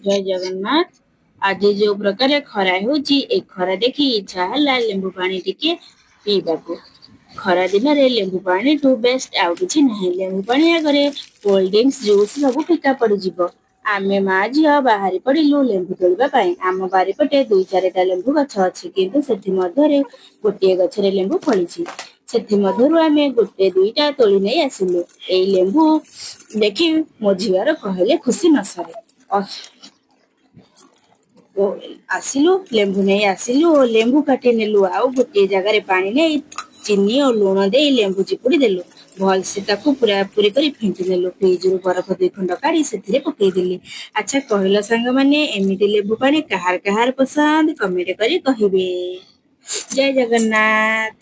ଜୟ ଜଗନ୍ନାଥ। ଆଜି ଯୋଉ ପ୍ରକାର ଖରା ହେଉଛି, ଏ ଖରା ଦେଖି ଇଚ୍ଛା ହେଲା ଲେମ୍ବୁ ପାଣି ଟିକେ ପିଇବାକୁ। ଖରା ଦିନରେ ଲେମ୍ବୁ ପାଣିଠୁ ବେଷ୍ଟ ଆଉ କିଛି ନାହିଁ। ଲେମ୍ବୁ ପାଣି ଆଗରେ କୋଲ୍ଡ ଡ୍ରିଙ୍କସ, ଜୁସ୍ ସବୁ ଫିକା ପଡିଯିବ। ଆମେ ମା ଝିଅ ବାହାରି ପଡିଲୁ ଲେମ୍ବୁ ତୋଳିବା ପାଇଁ। ଆମ ବାରିପଟେ ଦୁଇ ଚାରିଟା ଲେମ୍ବୁ ଗଛ ଅଛି, କିନ୍ତୁ ସେଥିମଧ୍ୟରେ ଗୋଟିଏ ଗଛରେ ଲେମ୍ବୁ ଫଳିଛି। ସେଥିମଧ୍ୟରୁ ଆମେ ଗୋଟେ ଦୁଇଟା ତୋଳି ନେଇ ଆସିଲୁ। ଏଇ ଲେମ୍ବୁ ଦେଖି ମୋ ଝିଅର କହିଲେ ଖୁସି ନ ସରେ। ଆସିଲୁ, ଲେମ୍ବୁ ନେଇ ଆସିଲୁ ଓ ଲେମ୍ବୁ କାଟି ନେଲୁ। ଆଉ ଗୋଟିଏ ଜାଗାରେ ପାଣି ନେଇ ଚିନି ଓ ଲୁଣ ଦେଇ ଲେମ୍ବୁ ଚିପୁଡ଼ି ଦେଲୁ। ଭଲସେ ତାକୁ ପୁରା ପୁରି କରି ଫେଣ୍ଟି ନେଲୁ। ଫ୍ରିଜରୁ ବରଫ ଦୁଇ ଖଣ୍ଡ କାଢି ସେଥିରେ ପକେଇଦେଲି। ଆଚ୍ଛା କହିଲ ସାଙ୍ଗମାନେ, ଏମିତି ଲେମ୍ବୁ ପାଣି କାହାର କାହାର ପସନ୍ଦ, କମେଣ୍ଟ କରି କହିବେ। ଜୟ ଜଗନ୍ନାଥ।